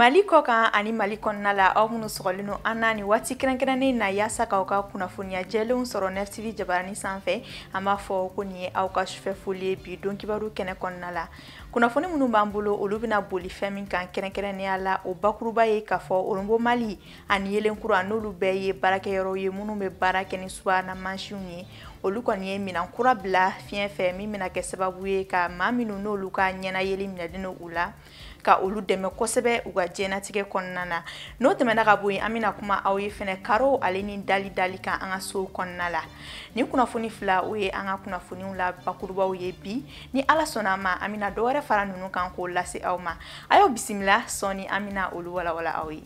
Mali kɔ kan ani Mali kɔnɔna la, aw minnu sɔgɔlen don an na nin waati kɛrɛnkɛrɛnnen na yaasa k'aw ka kunnafoniya jɛlenw sɔrɔ Nef TV jabaranin sanfɛ, an b'a fɔ ko nin ye aw ka sufɛ foli ye bi don kibaru kɛnɛ kɔnɔna la. Kunnafoni minnu b'an bolo, olu bɛna boli fɛn min kan kɛrɛnkɛrɛnnenya la, o bakuruba ye k'a fɔ Orobo Mali ani Yelenkura, n'olu bɛɛ ye baarakɛyɔrɔw ye minnu bɛ baara kɛ ni subahana mansinw ye, olu kɔni ye minɛn kura bila fiɲɛ fɛ min bɛna kɛ sababu ye ka maa minnu n'olu ka ɲɛnayeli minɛlen don u la, ka olu dɛmɛ kosɛbɛ u ka diɲɛnatigɛ kɔnɔna na. N'o tɛmɛna ka bɔ yen, an bɛna kuma aw ye fɛnɛ karo ale ni dali dali kan an ka so kɔnɔna la. Nin kunnafoni fila, o ye an ka kunnafoniw la bakurubaw ye bi. Ni Ala sɔnna a ma, an bɛna dɔwɛrɛ fara ninnu kan k'o lase aw ma. A y'aw bisimila, sɔɔni an bɛna olu walawala aw ye.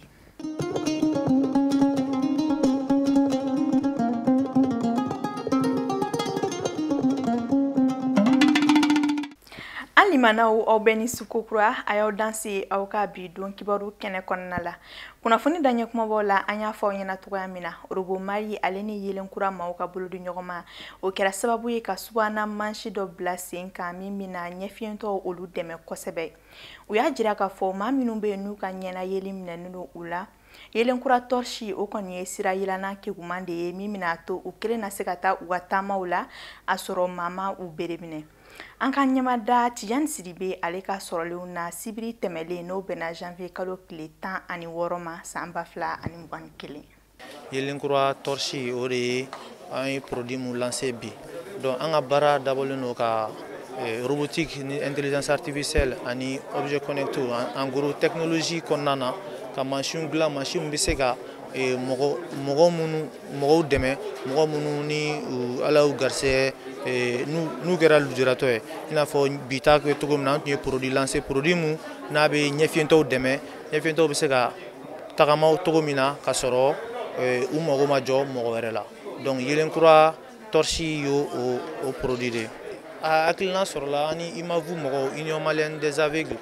An limanaw, aw bɛɛ ni suko kura, a y'aw danse aw ka bi don kibaru kɛnɛ kɔnɔna la. Kunnafoni daɲɛ kumabaw la, an y'a fɔ aw ɲɛna cogoya min na, Orobo Mali ale ni Yelenkura maaw ka bolodi ɲɔgɔn ma, o kɛra sababu ye ka subahana mansin dɔ bila sen kan min bɛna ɲɛfiyentɔw olu dɛmɛ kosɛbɛ. U y'a jira k'a fɔ maa minnu bɛ yen n'u ka ɲɛnayeli minɛnen don u la, Yelenkura torche o kɔni ye sira yiranna keguman de ye min bɛna to u kelen na se ka taa u ka taamaw la a sɔrɔ maa ma u bere minɛ. An ka ɲɛmada Tijani Sidibe ale ka sɔrɔlenw na sibiri tɛmɛlen, n'o bɛnna janvier kalo tile 16 ma san 2021. Yelenkura torche, o de ye an ye produit mun lancé bi. Donc an ka baara dabɔlen don ka robotique ni intelligence artificielle ani objet connecté, en gros technologie kɔnɔna na, ka mansin dilan, mansin min bɛ se ka mɔgɔ minnu, mɔgɔw dɛmɛ, mɔgɔ minnu ni Ala y'u garisɛgɛ n'u kɛra lujuratɔ ye. I n'a fɔ bi ta kɛ cogo min na, an tun ye produit lancé, produit mun n'a bɛ ɲɛfiyentɔw dɛmɛ, ɲɛfiyentɔw bɛ se ka tagama cogo min na ka sɔrɔ u mago ma jɔ mɔgɔ wɛrɛ la. Donc Yelenkura torche y'o o produit de ye. A hakilina sɔrɔla an ni IMAVU mɔgɔw, Union malienne des aveugles,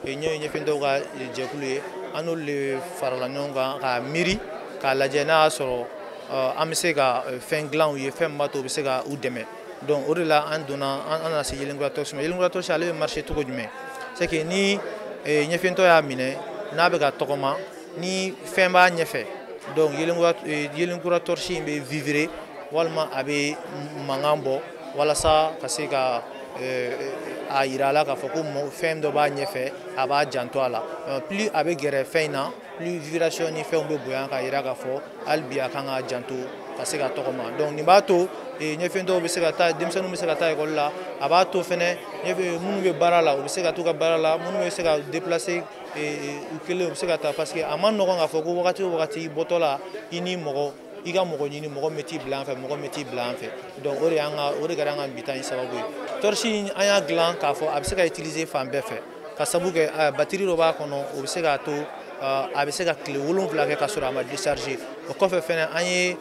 n'o ye ɲɛfiyentɔw ka jɛkulu ye, an n'olu de farala ɲɔgɔn kan k'a miiri k'a lajɛ n'a y'a sɔrɔ an bɛ se ka fɛn dilan u ye, fɛn min b'a to u bɛ se ka u dɛmɛ. Donc o de la an donna, an nana se Yelenkura torche ma. Yelenkura torche, ale bɛ marcher cogo jumɛn? C'est que ni ɲɛfiyentɔ y'a minɛ n'a bɛ ka tɔgɔma, ni fɛn b'a ɲɛfɛ, donc Yelenkura torche in bɛ vibrer walima a bɛ mankan bɔ walasa ka se ka a yira a la k'a fɔ ko fɛn dɔ b'a ɲɛfɛ, a b'a janto a la. Plus a bɛ gɛrɛ fɛn in na, plus vibration ni fɛnw bɛ bonya k'a yira k'a fɔ hali bi a kan ka janto ka se ka tɔgɔma. Donc nin b'a to ɲɛfiyentɔw bɛ se ka taa, denmisɛnninw bɛ se ka taa ekɔli la. A b'a to fɛnɛ minnu bɛ baara la, u bɛ se ka t'u ka baara la, minnu bɛ se ka déplacer u kelen, u bɛ se ka taa, parce que a man nɔgɔn k'a fɔ ko wagati o wagati i bɔtɔ la, i ni mɔgɔ, i ka mɔgɔ ɲini, mɔgɔ min t'i bila an fɛ, mɔgɔ min t'i bila an fɛ. Donc o de y'an ka, o de kɛra an ka bi ta in sababu ye. Torche in, an y'a dilan k'a fɔ a bɛ se ka utiliser fan bɛɛ fɛ, ka sabu kɛ batterie dɔ b'a kɔnɔ, o bɛ se k'a to a bɛ se ka tile 7 kɛ ka sɔrɔ a ma décharger. O kɔfɛ fɛnɛ, an ye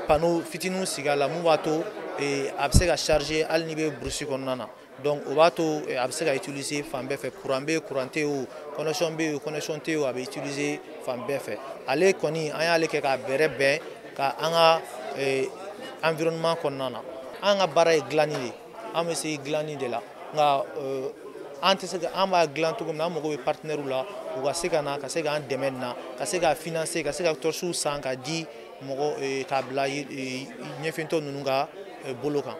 panneau fitininw sigi a la mun b'a to a bɛ se ka charger hali n'i bɛ brousse kɔnɔna na. Donc o b'a to a bɛ se ka utiliser fan bɛɛ fɛ, courant bɛ yen, courant tɛ yen o, connexion bɛ yen, connexion tɛ yen o, a bɛ utiliser fan bɛɛ fɛ. Ale kɔni, an y'ale kɛ k'a bɛrɛ bɛn ka an ka environnement kɔnɔna na. An ka baara ye dilanni de ye, an bɛ se dilanni de la, nka an tɛ se ka, an b'a dilan cogo min na, an mago bɛ partenaires la, u ka se ka na ka se k'an dɛmɛ nin na, ka se ka financer, ka se ka torches san ka di mɔgɔ, k'a bila ɲɛfiyentɔ ninnu ka bolo kan.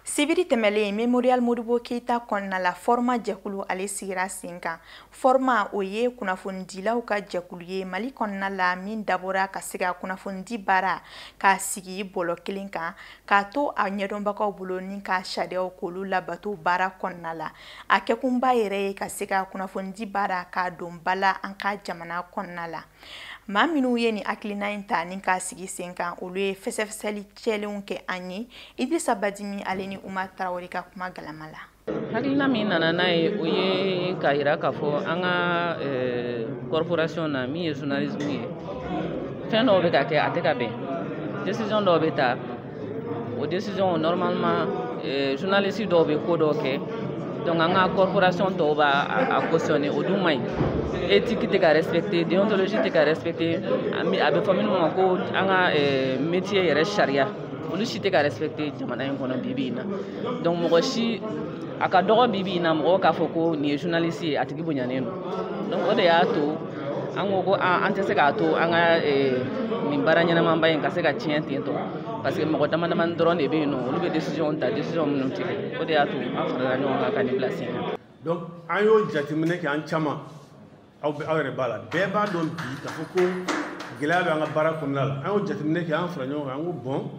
Sibiri tɛmɛlen, Memorial Modibo Keyita kɔnɔna la, Forma jɛkulu ale sigira sen kan. Forma, o ye kunnafonidilaw ka jɛkulu ye Mali kɔnɔna la min dabɔra ka se ka kunnafonidi baara k'a sigi bɔlɔ kelen kan, k'a to a ɲɛdɔnbagaw bolo ni ka sariyaw k'olu labato baara kɔnɔna la. A kɛkunba yɛrɛ ye ka se ka kunnafonidi baara k'a don ba la an ka jamana kɔnɔna la. Maa minnu ye nin hakilina in ta ni k'a sigi sen kan, olu ye fɛsɛfɛsɛli cɛlenw kɛ an ye. Idrissa Badimi ale ni Umar Tarawele ka kuma galama la. Hakilina min nana n'a ye, o ye k'a yira k'a fɔ an ka corporation na min ye journalisme ye, fɛn dɔw bɛ ka kɛ a tɛ ka bɛn, décision dɔw bɛ ta, o décision normalement journaliste dɔw bɛ ko dɔw kɛ, donc an ka corporation tɔw b'a a cautionner, o dun man ɲi. Éthique tɛ ka respecter, déontologie tɛ ka respecter, a bɛ fɔ minnu ma ko an ka métier yɛrɛ sariya, olu si tɛ ka respecter jamana in kɔnɔ bi bi in na. Donc mɔgɔ si a ka dɔgɔ bi bi in na mɔgɔw k'a fɔ ko nin ye journaliste ye, a tigi bonyanen don. Donc o de y'a to An ko ko an tɛ se k'a to an ka nin baara ɲɛnamaba in ka se ka tiɲɛ ten tɔ, parce que mɔgɔ dama damani dɔrɔn de bɛ yen nɔ, olu bɛ décision ta, décision minnu tigɛ. O de y'a to an farala ɲɔgɔn kan ka nin bila sen kan. Donc an y'o jateminɛ kɛ, an caman aw aw yɛrɛ b'a la, bɛɛ b'a dɔn bi k'a fɔ ko gɛlɛya bɛ an ka baara kɔnɔna la. An y'o jateminɛ kɛ, an fara ɲɔgɔn kan, an ko bon,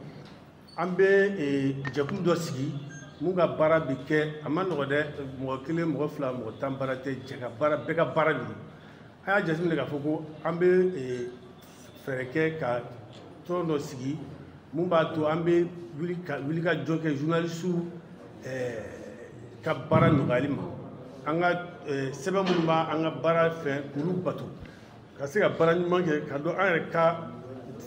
an bɛ jɛkulu dɔ sigi mun ka baara bɛ kɛ. A ma nɔgɔ dɛ, mɔgɔ kelen, mɔgɔ fila, mɔgɔ tan baara tɛ, jɛ ka baara, bɛɛ ka baara de don. An y'a jateminɛ k'a fɔ ko an bɛ fɛɛrɛ kɛ ka tɔn dɔ sigi mun b'a to an bɛ wuli ka jɔ kɛ journaliste ka baara nɔgɔyali ma, an ka sɛbɛn minnu b'an ka baara fɛ k'olu bato, ka se ka baara ɲuman kɛ, ka dɔn an yɛrɛ ka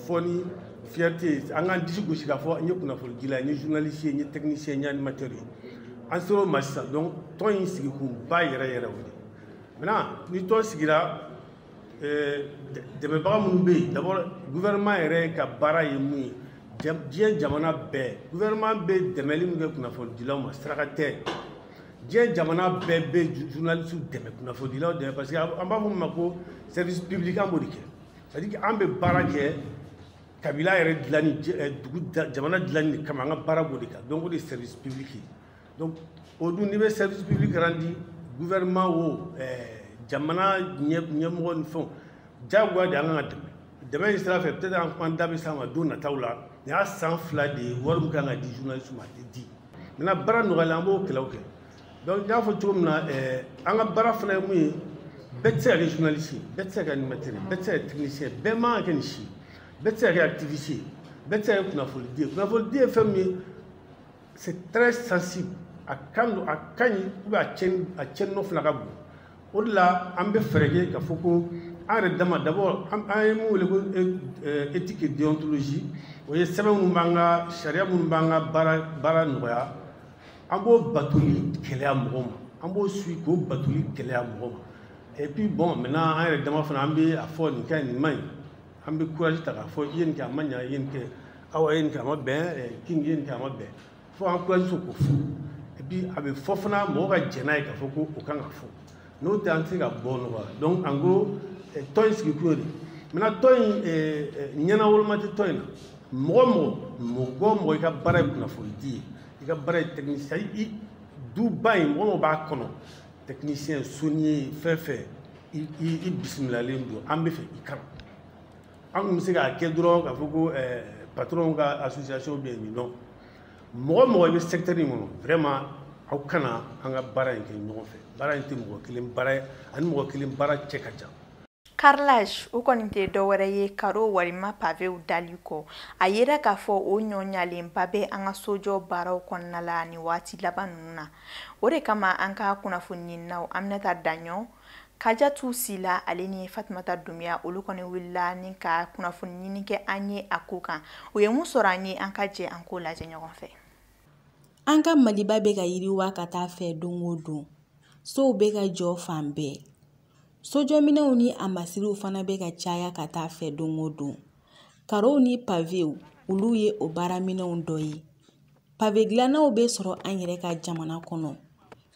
fɔ ni fierté, an k'an disi gosi k'a fɔ n ye kunnafonidila ye, n ye journaliste ye, n ye technicien ye, n ye animateur ye. An sera o ma sisan. Donc tɔn in sigikunba yɛrɛ yɛrɛ o de. Maintenant, ni tɔn sigira, dɛmɛbaga minnu bɛ yen, d'abord gouvernement yɛrɛ ka baara ye mun ye? Diɲɛ jamana bɛɛ, gouvernement bɛ dɛmɛli min kɛ kunnafonidilaw ma, saraka tɛ. Diɲɛ jamana bɛɛ bɛ journaliste dɛmɛ, kunnafonidilaw dɛmɛ, parce que an b'a fɔ min ma ko service public, an b'o de kɛ. C'est à dire que an bɛ baara kɛ kabila yɛrɛ dilanni, dugu, jamana dilanni de kama, an ka baara b'o de kan. Donc o de ye service public ye. Donc o dun, n'i bɛ service public rendu, gouvernement o, jamana ɲɛmɔgɔ ni fɛnw, diyagoya de an kan ka dɛmɛ. Dɛmɛ in sira fɛ, peut-être an da bɛ s'a ma don nataw la. Nin y'a san 2 de ye, wari min kan ka di journaliste ma, a tɛ di. Maintenant, baara nɔgɔyalen, an b'o kɛlɛw kɛ. Donc n y'a fɔ cogo min na, an ka baara fana ye mun ye? Bɛɛ tɛ se ka kɛ journaliste ye, bɛɛ tɛ se ka kɛ animateur ye, bɛɛ tɛ se ka kɛ technicien ye, bɛɛ man kan ka kɛ nin si ye, bɛɛ tɛ se ka kɛ activiste ye, bɛɛ tɛ se ka kɛ kunnafonidi ye. Kunnafonidi ye fɛn min ye, c'est très sensible. A kan don, a ka ɲi ou bien a tiɲɛni nɔ fana ka bon. O de la an bɛ fɛɛrɛ kɛ k'a fɔ ko an yɛrɛ dama, d'abord an ye mun wele ko éthique et déontologie, o ye sɛbɛn minnu b'an ka sariya minnu b'an ka baara nɔgɔya, an b'o batoli gɛlɛya mɔgɔw ma, an b'o suit k'o batoli gɛlɛya mɔgɔw ma. Et puis bon, maintenant an yɛrɛ dama fana, an bɛ a fɔ nin ka ɲi, nin man ɲi. An bɛ courage ta k'a fɔ i ye nin kɛ, a ma ɲa, i ye nin kɛ, awa, i ye nin kɛ, a ma bɛn, king, i ye nin kɛ, a ma bɛn, fo an courage sɔrɔ k'o fɔ. Et puis a bɛ fɔ fana, mɔgɔ ka jɛn n'a ye k'a fɔ ko o kan ka fɔ, n'o tɛ an tɛ se ka bɔ nɔgɔ la. Donc en gros, tɔn in sigikun ye de. Maintenant, tɔn in ɲɛnawoloma tɛ tɔn in na. Mɔgɔ mɔgɔ, i ka baara ye kunnafonidi ye, i ka baara ye technicien, i duba in, mɔgɔ mɔgɔ b'a kɔnɔ, technicien, sonnier, fɛn fɛn, i bisimilalen don. An bɛ fɛ i kana, an tun bɛ se k'a kɛ dɔrɔn k'a fɔ ko patron ka association bɛ yen nin nɔ. Mɔgɔ mɔgɔ i bɛ secteur in kɔnɔ, vraiment aw kana an ka baara in kɛ ɲɔgɔn fɛ. Baara in tɛ mɔgɔ kelen baara ye, ani mɔgɔ kelen baara cɛ ka jan. Carrelage, o kɔni tɛ dɔwɛrɛ ye carreau walima pavéw dali kɔ. A yera k'a fɔ o ɲɔ ɲalenba bɛ an ka sojɔ baaraw kɔnɔna la nin waati laban ninnu na. O de kama an ka kunnafoni ɲininaw Aminata Daɲɔ, Kajatu Sila, ale ni Fatumata Dunbiya, olu kɔni wulila ni ka kunnafoni ɲini kɛ an ye a ko kan. U ye mun sɔrɔ an ye? An ka jɛ an k'o lajɛ ɲɔgɔn fɛ. An ka Maliba bɛ ka yiriwa ka taa fɛ don o don. Sow bɛ ka jɔ fan bɛɛ. Sojɔminɛnw ni a masiriw fana bɛ ka caya ka taa fɛ don o don. Carreauw ni pavéw, olu ye o baaraminɛnw dɔ ye. Pavé dilannaw bɛ sɔrɔ an yɛrɛ ka jamana kɔnɔ.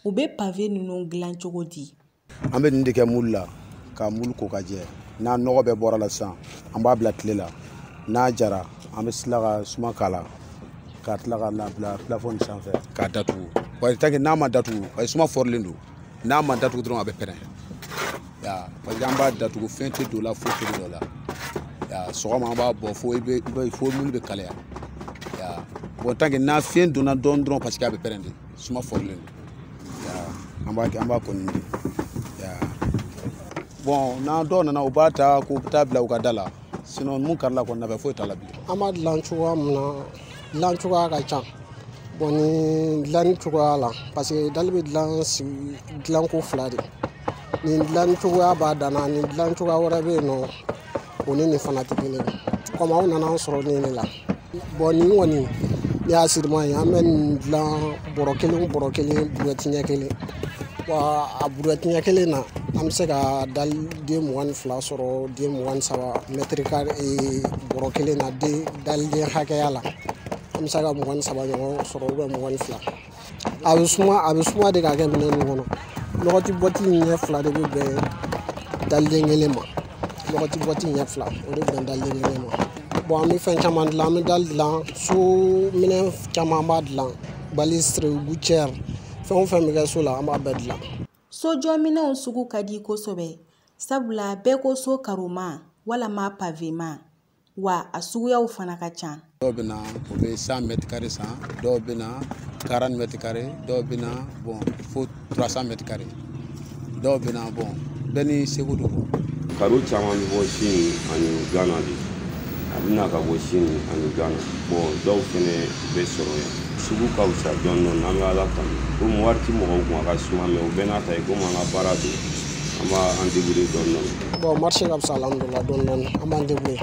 U bɛ pavé ninnu dilan cogo di? An bɛ nin de kɛ moule la, ka moule ko ka jɛ. N'a nɔgɔ bɛɛ bɔra la sisan, an b'a bila tile la. N'a jara, an bɛ tila ka suma k'a la, ka tila ka na bila plafond nin sanfɛ k'a datugu, parce que tant que n'a ma datugu, parce que suma fɔrilen don, n'a ma datugu dɔrɔn a bɛ pɛrɛn ya. Parce que an b'a datugu, fɛn tɛ don la, foyi tɛ don la ya. Sɔgɔma an b'a bɔ fo i bɛ fo moule bɛ kalaya ya. Bon, tant que n'a fiɲɛ donna dɔɔni dɔrɔn, parce que a bɛ pɛrɛn de, suma fɔrilen don ya. An b'a kɛ, an b'a kɔni de ya. Bon, n'an dɔw nana, u b'a ta k'u bɛ taa bila u ka da la. Sinon mun karila kɔni, nafa foyi t'a la bilen. An b'a dilan cogoya min na, dilan cogoya ka ca. Bon, ni dilanni cogoya la, parce que dalle bɛ dilan sigi dilanko fila de. Nin dilanni cogoya b'a dan na, nin dilan cogoya wɛrɛ bɛ yen nɔ, o ni nin fana tɛ kelen ye. Komi aw nana an sɔrɔ nin de la. Bon, nin kɔni nin y'a siriman ye, an bɛ nin dilan bɔrɔ kelen bɔrɔ kelen, brouette ɲɛ kelen. Wa a brouette ɲɛ kelen na, an bɛ se ka dalle den 22 sɔrɔ, den 23 mètre carré bɔrɔ kelen na, den dalle den hakɛya la. An bɛ se ka 23 ɲɔgɔn sɔrɔ ou bien 22. A bɛ suma, a bɛ suma de ka kɛ minɛn ninnu kɔnɔ. Lɔgɔti bɔti ɲɛ fila de bɛ bɛn dalle den kelen ma. Lɔgɔti boîte ɲɛ 2 o de bɛn dali den kelen ma. Bon, an bɛ fɛn caman dilan, an bɛ dali dilan, so minɛn caman b'a dilan, balustre, gouttière, fɛn o fɛn bɛ kɛ so la an b'a bɛɛ dilan. Sojɔminɛnw sugu ka di kosɛbɛ, sabula bɛɛ ko so karoma walama pavema, wa a suguyaw fana ka ca. Dɔw bɛ na o bɛ 100 mètres carrés san, dɔw bɛ na 40 mètres carrés, dɔw bɛ na bon fo 300 mètres carrés, dɔw bɛ na bon bɛɛ ni seko don. Karo caman bɛ bɔ Sini ani Gana de, a bɛ na ka bɔ Sini ani Gana. Bon, dɔw fɛnɛ bɛ sɔrɔ yan. Sugu ka fisa dɔɔni dɔɔni, an bɛ Ala tanu. Komi wari ti mɔgɔw kun a ka suma, mɛ o bɛɛ n'a ta ye komi an ka baara don, an b'an débrouiller dɔɔni dɔɔni. Bon, marché ka fisa alhamdulilah dɔɔni dɔɔni, an b'an débrouiller.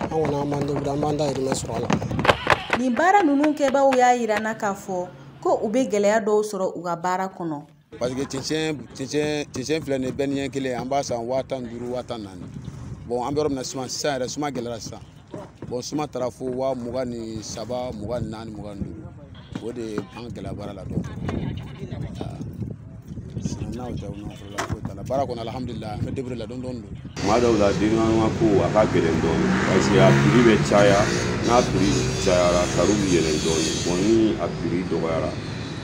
An kɔni an b'an débrouiller, an b'an dahirimɛ sɔrɔ a la. Nin baara ninnu kɛbaaw y'a jira n na k'a fɔ ko u bɛ gɛlɛya dɔw sɔrɔ u ka baara kɔnɔ. Parce que cɛncɛn filɛ nin ye, bɛɛ ni ɲɛ kelen, an b'a san 15,000 14,000. Bon, an bɛ yɔrɔ min na sisan yɛrɛ suma gɛlɛyara sisan. Bon, suma taara fo 23,000 24,000 25. O de ye an gɛlɛya baara la dɔɔnin. N'a tɛ foyi t'a la. Baara kɔnɔ alhamdulilah, an bɛ débrouiller la dɔɔni dɔɔni don. Tuma dɔw la dédouanement ko a ka gɛlɛn dɔɔnin parce que a prix bɛ caya, n'a prix cayara karo bɛ yɛlɛn dɔɔnin. Bon, ni a prix dɔgɔyara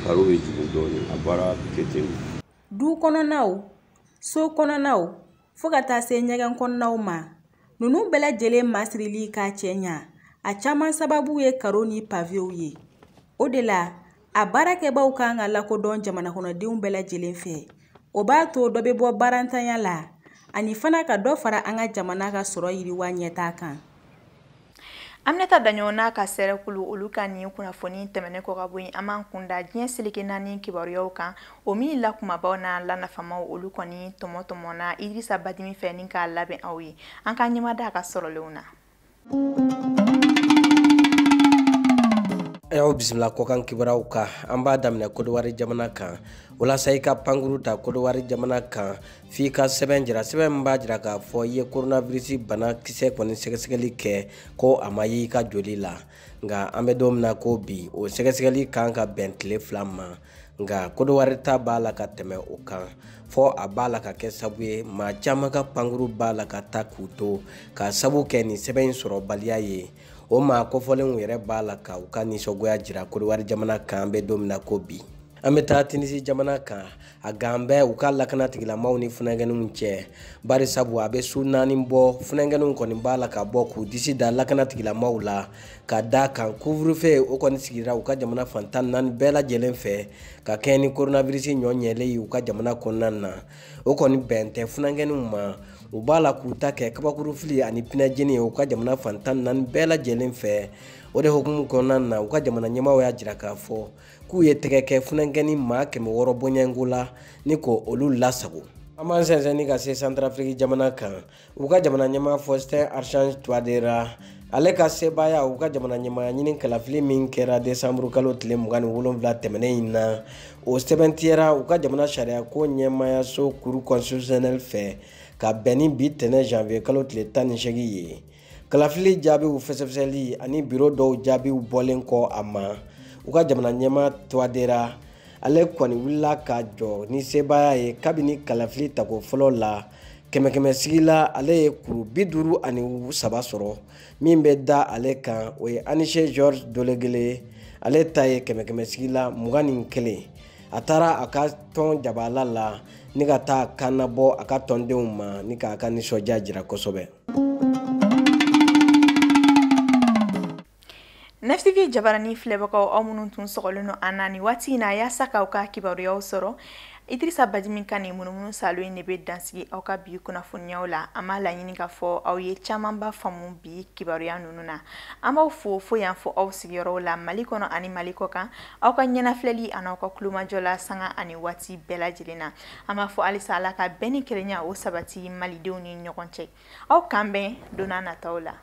karo bɛ jigin dɔɔnin, a baara bɛ kɛ ten. Du kɔnɔnaw, so kɔnɔnaw, fo ka taa se ɲɛgɛn kɔnɔnaw ma, ninnu bɛɛ lajɛlen masirili k'a cɛ ɲa, a caman sababu ye karo ni pavew ye. O de la, a baarakɛbaw kan ka lakodɔn jamana kɔnɔdenw bɛɛ lajɛlen fɛ. O b'a to dɔ bɛ bɔ baarantanya la, ani fana ka dɔ fara an ka jamana ka sɔrɔ yiriwa ɲɛtaa kan. Aminata Daɲɔgɔn n'a ka sɛrɛkulu olu ka nin kunnafoni tɛmɛnen kɔ ka bɔ yen, an b'an kunda diɲɛ seleke naani kibaruyaw kan, o min la kumabaw n'a la nafamaw olu kɔni tɔmɔ-tɔmɔna Idrissa Badimi fɛ ni k'a labɛn aw ye. An k'an ɲɛmada a ka sɔrɔlenw na. Aw bisimila kɔkan kibaruyaw kan. An b'a daminɛ Kodowari jamana kan. Walasa i ka pankuru ta Kodowari jamana kan, f'i ka sɛbɛn jira, sɛbɛn min b'a jira k'a fɔ i ye coronavirus banakisɛ kɔni sɛgɛsɛgɛli kɛ ko a ma ye i ka joli la. Nka an bɛ don min na ko bi, o sɛgɛsɛgɛli kan ka bɛn tile 2 ma. Nka Kodowari ta b'a la ka tɛmɛ o kan, fɔ a b'a la ka kɛ sabu ye maa caman ka pankuru b'a la ka taa k'u to ka sabu kɛ nin sɛbɛn in sɔrɔbaliya ye. O maa kofɔlenw yɛrɛ b'a la ka u ka nisɔngoya jira Kodowari jamana kan an bɛ don min na ko bi. An bɛ taa Tinisi jamana kan, a gan bɛ u ka lakana tigilamaw ni funankɛninw cɛ, bari sabu a bɛ su 4 bɔ, funankɛninw kɔni b'a la ka bɔ k'u disi da lakana tigilamaw la ka da kan couvre-feu o kɔni sigira u ka jamana fan 14 bɛɛ lajɛlen fɛ ka kɛɲɛ ni coronavirus ɲɔ ɲɛlen ye u ka jamana kɔnɔna na. O kɔni bɛn tɛ funankɛninw ma, u b'a la k'u ta kɛ kabakurufili ani pinɛjeni ye u ka jamana fan 14 bɛɛ lajɛlen fɛ. O de hukumu kɔnɔna na, u ka jamana ɲɛmaaw y'a jira k'a fɔ k'u ye tɛgɛ kɛ funankɛni maa 600 bɔɲɛnko la ni ko olu lasago. An b'an sɛnsɛn ni ka se Santarafiriki jamana kan. U ka jamana ɲɛmaa Faustin Archange Touadéra, ale ka sebaaya u ka jamana ɲɛmaaya ɲini kalafili min kɛra desanburu kalo tile 27 tɛmɛnen in na, o sɛbɛntiyara u ka jamana sariyako ɲɛmaayaso cour constitutionnelle fɛ ka bɛn ni bi tɛnɛn janvier kalo tile 18 ye. Kalafili jaabiw fɛsɛfɛsɛli ani biro dɔw jaabiw bɔlen kɔ a ma, u ka jamana ɲɛmaa Touadéra ale kɔni wulila ka jɔ ni sebaaya ye kabini kalafili tako fɔlɔ la. 100 sigi la, ale ye kuru 53 sɔrɔ. Min bɛ da ale kan o ye Anise Georges Dolegele, ale ta ye 100 sigi la 21. A taara a ka tɔn jabala la ni ka taa kan nabɔ a ka tɔndenw ma ni k'a ka nisɔndiya jira kosɛbɛ. 9TV jabarani filɛbagaw, aw minnu tun sɔgɔlen don an na nin waati in na yaasa k'aw ka kibaruyaw sɔrɔ, Idrissa Badimi ka nin munumunu salo in de bɛ dansigi aw ka bi kunnafoniyaw la. An b'a laɲini k'a fɔ aw ye camanba faamu bi kibaruya ninnu na. An b'aw fo fo yan fo aw sigiyɔrɔw la Mali kɔnɔ ani Mali kɔ kan, aw ka ɲɛnafilɛli ani aw ka kulomajɔ la sanga ani waati bɛɛ lajɛlen na. An b'a fɔ halisa Ala ka bɛn ni kelenya o sabati malidenw ni ɲɔgɔn cɛ. Aw kan bɛn don n'a nataw la.